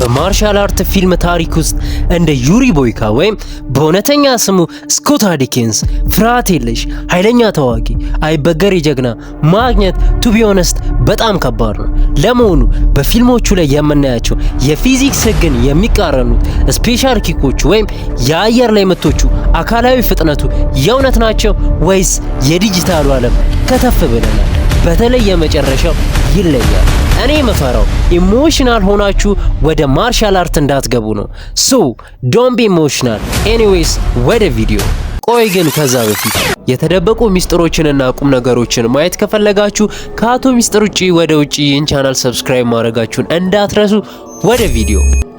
በ martial art ፊልም ታሪክ ውስጥ እንደ ዩሪ ቦይካ ወይም በእውነተኛ ስሙ ስኮት አድኪንስ ፍርሃት የለሽ ኃይለኛ ተዋጊ፣ አይበገሬ ጀግና ማግኘት to be honest በጣም ከባድ ነው። ለመሆኑ በፊልሞቹ ላይ የምናያቸው የፊዚክስ ሕግን የሚቃረኑት special kick ኦቹ ወይም የአየር ላይ ምቶቹ፣ አካላዊ ፍጥነቱ የእውነት ናቸው ወይስ የዲጂታሉ ዓለም ከተፍ ብለናል? በተለይ የመጨረሻው ይለያል። እኔ የምፈራው emotional ሆናችሁ ወደ martial art እንዳትገቡ ነው። So don't be emotional። Anyways፣ ወደ ቪዲዮ። ቆይ ግን ከዛ በፊት የተደበቁ ሚስጥሮችንና ቁም ነገሮችን ማየት ከፈለጋችሁ ከአቶ ሚስጥር ውጪ ወደ ውጪ ይህን channel subscribe ማድረጋችሁን እንዳትረሱ። ወደ ቪዲዮ።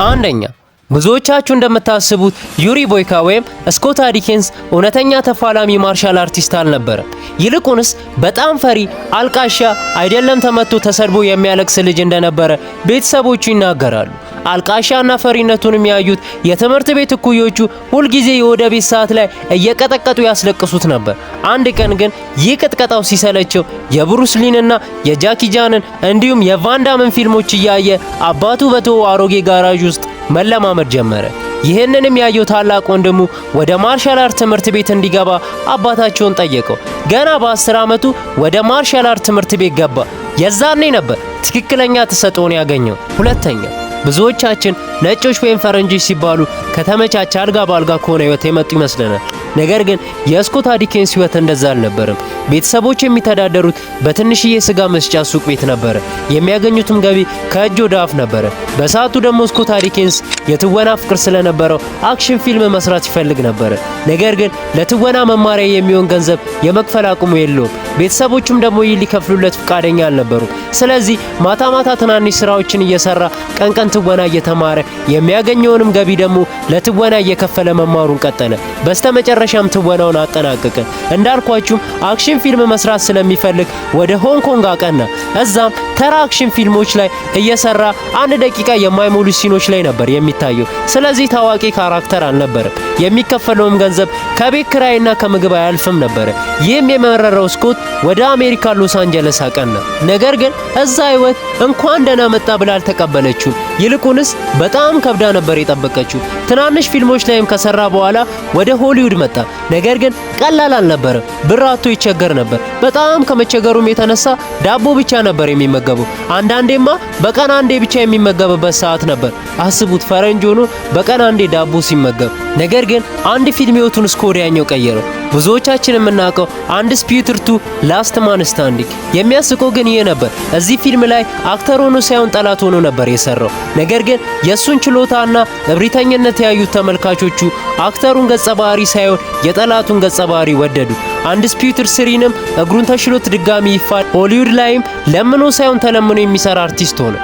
አንደኛ፣ ብዙዎቻችሁ እንደምታስቡት ዩሪ ቦይካ ወይም ስኮት አዲኪንስ እውነተኛ ተፋላሚ martial artist አልነበረም። ይልቁንስ በጣም ፈሪ፣ አልቃሻ፣ አይደለም ተመቶ ተሰድቦ የሚያለቅስ ልጅ እንደነበረ ቤተሰቦቹ ይናገራሉ። አልቃሻና ፈሪነቱን የሚያዩት የትምህርት ቤት እኩዮቹ ሁልጊዜ የወደ ቤት ሰዓት ላይ እየቀጠቀጡ ያስለቅሱት ነበር። አንድ ቀን ግን ይህ ቅጥቀጣው ሲሰለቸው የብሩስሊንና የጃኪ ቻንን እንዲሁም የቫንዳምን ፊልሞች እያየ አባቱ በተወው አሮጌ ጋራዥ ውስጥ መለማመድ ጀመረ። ይህንንም ያየው ታላቅ ወንድሙ ወደ martial art ትምህርት ቤት እንዲገባ አባታቸውን ጠየቀው። ገና በ10 ዓመቱ ወደ martial art ትምህርት ቤት ገባ። የዛኔ ነበር ትክክለኛ ተሰጥኦን ያገኘው። ሁለተኛ፣ ብዙዎቻችን ነጮች ወይም ፈረንጆች ሲባሉ ከተመቻቸ አልጋ በአልጋ ከሆነ ህይወት የመጡ ይመስለናል። ነገር ግን የስኮት አዲኪንስ ህይወት እንደዛ አልነበረም። ቤተሰቦች የሚተዳደሩት በትንሽዬ ስጋ መሸጫ ሱቅ ቤት ነበረ። የሚያገኙትም ገቢ ከእጅ ወደ አፍ ነበረ። በሰዓቱ ደግሞ ስኮት አዲኪንስ የትወና ፍቅር ስለነበረው action ፊልም መስራት ይፈልግ ነበረ። ነገር ግን ለትወና መማሪያ የሚሆን ገንዘብ የመክፈል አቅሙ የለውም። ቤተሰቦቹም ደግሞ ይህ ሊከፍሉለት ፈቃደኛ አልነበሩም። ስለዚህ ማታ ማታ ትናንሽ ስራዎችን እየሰራ፣ ቀን ቀን ትወና እየተማረ፣ የሚያገኘውንም ገቢ ደግሞ ለትወና እየከፈለ መማሩን ቀጠለ። በስተመጨረሻም ትወናውን አጠናቀቀ። እንዳልኳችሁም action ፊልም መስራት ስለሚፈልግ ወደ ሆንግ ኮንግ አቀና። እዛም ተራ action ፊልሞች ላይ እየሰራ አንድ ደቂቃ የማይሞሉ scene ኦች ላይ ነበር የሚታየው። ስለዚህ ታዋቂ character አልነበረም። የሚከፈለውም ገንዘብ ከቤት ክራይና ከምግብ አያልፍም ነበረ። ይህም የመረረው ስኮት ወደ አሜሪካ ሎስ አንጀለስ አቀና። ነገር ግን እዛ ህይወት እንኳን ደህና መጣህ ብላ አልተቀበለችውም። ይልቁንስ በጣም ከብዳ ነበር የጠበቀችው። ትናንሽ ፊልሞች ላይም ከሰራ በኋላ ወደ ሆሊውድ መጣ። ነገር ግን ቀላል አልነበረም። ብር አጥቶ ይቸገር ነበር። በጣም ከመቸገሩም የተነሳ ዳቦ ብቻ ነበር የሚመገበው። አንዳንዴማ በቀን አንዴ ብቻ የሚመገብበት ሰዓት ነበር። አስቡት፣ ፈረንጅ ሆኖ በቀን አንዴ ዳቦ ሲመገብ። ነገር ግን አንድ ፊልም ህይወቱን እስከ ወዲያኛው ቀየረው። ብዙዎቻችን የምናውቀው Undisputed 2: Last Man Standing። የሚያስቀው ግን ይህ ነበር። እዚህ ፊልም ላይ actor ሆኖ ሳይሆን ጠላት ሆኖ ነበር የሰራው። ነገር ግን የሱን ችሎታና እብሪተኝነት ያዩት ተመልካቾቹ actor ኡን ገጸ ባህሪ ሳይሆን የጠላቱን ገጸ ባህሪ ወደዱ። Undisputed 3 ንም እግሩን ተሽሎት ድጋሚ ይፋ ሆሊውድ ላይም ለምኖ ሳይሆን ተለምኖ የሚሰራ አርቲስት ሆነ።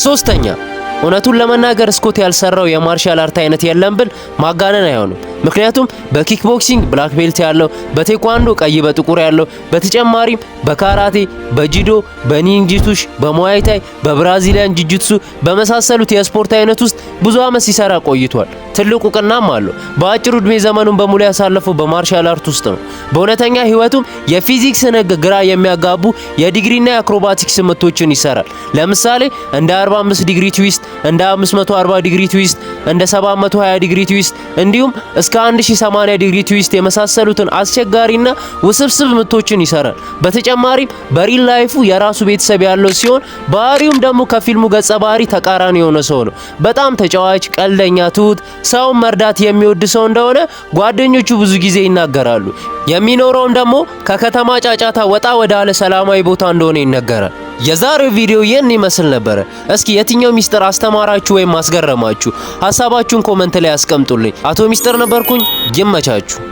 ሶስተኛ፣ እውነቱን ለመናገር ስኮት ያልሰራው የ martial art አይነት የለም ብል ማጋነን አይሆንም። ምክንያቱም በ kickboxing black belt ያለው፣ በቴኳንዶ ቀይ በጥቁር ያለው፣ በተጨማሪም በካራቴ፣ በጁዶ፣ በኒንጂቱሽ፣ በሙዋይታይ፣ በ Brazilian jiu-jitsu በመሳሰሉት የስፖርት አይነት ውስጥ ብዙ ዓመት ሲሰራ ቆይቷል። ትልቅ እውቅናም አለው። በአጭሩ ዕድሜ ዘመኑን በሙሉ ያሳለፈው በ martial art ውስጥ ነው። በእውነተኛ ህይወቱም የፊዚክስን ህግ ግራ የሚያጋቡ የዲግሪና የ acrobatics ምቶችን ይሰራል። ለምሳሌ እንደ 45 degree twist፣ እንደ 540 degree twist፣ እንደ 720 degree twist እንዲሁም እስከ 1080 degree twist የመሳሰሉትን አስቸጋሪና ውስብስብ ምቶችን ይሰራል። በተጨማሪም በ real life ኡ የራሱ ቤተሰብ ያለው ሲሆን ባህሪውም ደግሞ ከፊልሙ ገጸ ባህሪ ተቃራኒ የሆነ ሰው ነው። በጣም ተጫዋች፣ ቀልደኛ፣ ትሁት፣ ሰውን መርዳት የሚወድ ሰው እንደሆነ ጓደኞቹ ብዙ ጊዜ ይናገራሉ። የሚኖረውም ደግሞ ከከተማ ጫጫታ ወጣ ወዳለ ሰላማዊ ቦታ እንደሆነ ይነገራል። የዛሬው ቪዲዮ ይህን ይመስል ነበረ። እስኪ የትኛው ሚስጥር አስተማራችሁ ወይም አስገረማችሁ? ሀሳባችሁን comment ላይ አስቀምጡልኝ። አቶ ሚስጥር ነበርኩኝ። ይመቻችሁ።